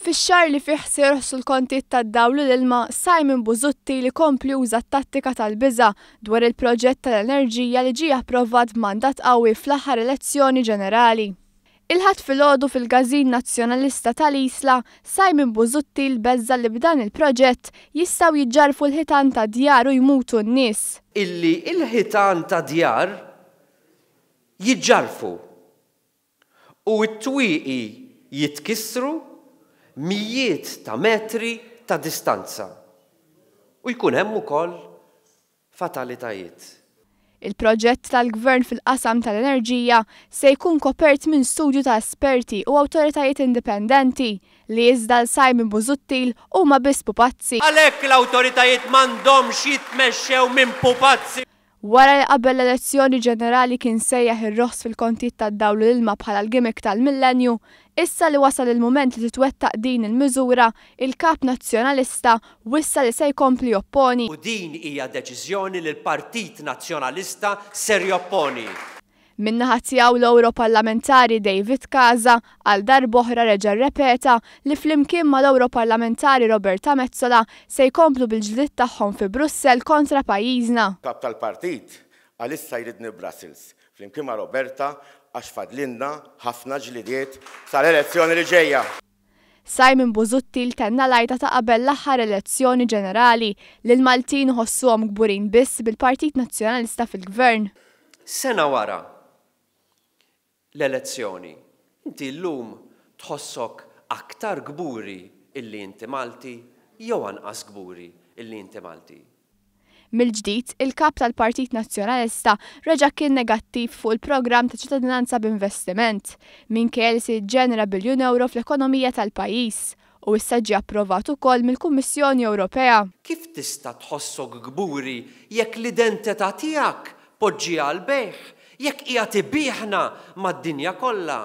Fix-xahar li fih se jorħsu l-kontijiet tad-dawl u l-ilma, Simon Busuttil ikompli juża t-tattika tal-biża' dwar il-proġett tal-enerġija li ġie approvat b'mandat qawwi fl-aħħar elezzjoni ġenerali. Il-Ħadd filgħodu fil-Każin Nazzjonalista tal-Isla, Simon Busuttil beżża' li b'dan il-proġett jistgħu jiġġarrfu l-ħitan ta' djar u jmutu n-nies. Illi l-ħitan ta' djar jiġġarrfu u t-twieqi jitkissru mijiet ta' metri ta' distanza u jkun hemm ukoll fatalitajiet. Il-proġett tal-Gvern fil-qasam tal-enerġija se jkun kopert minn studju ta' esperti u awtoritajiet indipendenti li iżda għal Simon Busuttil huma biss pupazzi. Għalhekk l-awtoritajiet m'għandhomx jitmexxew minn pupazzi. Wara li qabel l-elezzjoni ġenerali kien sejjaħ ir-roħs fil-kontijiet tad-dawl u l-ilma bħala l-gimmick tal-millenju, issa li wasal il-mument li titwettaq din il-miżura, il-Kap Nazzjonalista wissa li se jkompli jopponi. U din hija deċiżjoni li l-Partit Nazzjonalista ser jopponi. Min-naħa tiegħu l-Ewroparlamentari David Casa għal darb'oħra reġa' rrepeta li flimkien mal-Ewroparlamentari Roberta Metsola se jkomplu bil-ġlidiet tagħhom fi Brussell kontra pajjiżna. Kap tal-partit għalissa jridni Brussels flimkien ma' Roberta għax fadlilna ħafna ġlidiet sal-elezzjoni li ġejja. Simon Busuttil tenna l-għajta ta' qabel l-aħħar elezzjoni ġenerali li l-Maltin iħossuhom kburin biss bil-Partit Nazzjonalista fil-Gvern. Sena wara l-elezzjoni, inti llum tħossok aktar kburi illi inti Malti jew anqas kburi illi inti Malti? Mill-ġdid, il-Kap tal-Partit Nazzjonalista reġa' kien negattiv fuq il-programm ta' ċittadinanza b'investiment, minkejja li se jiġġenera biljun ewro fl-ekonomija tal-pajjiż, u issa ġie approvat ukoll mill-Kummissjoni Ewropea. Kif tista' tħossok kburi jekk l-identità tiegħek poġġiha għall-bejgħ, jekk qiegħed ibigħna mad-dinja kollha?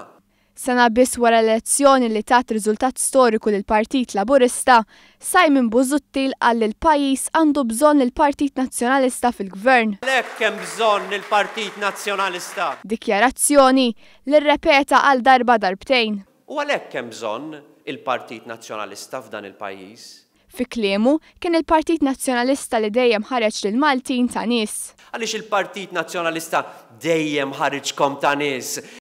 Sena biss wara l-elezzjoni li tat riżultat storiku lill-Partit Laburista, Simon Busuttil qal li l-pajjiż għandu bżonn lill-Partit Nazzjonalista fil-Gvern. Għalhekk hemm bżonn il-Partit Nazzjonalista. Dikjarazzjoni li rrepeta għal darba darbtejn. U għalhekk hemm bżonn il-Partit Nazzjonalista f'dan il-pajjiż. Fi kliemu, kien il-Partit Nazzjonalista li dejjem ħareġ lill-Maltin ta' nies. Għaliex il-Partit Nazzjonalista dejjem ħariġkom ta' nies.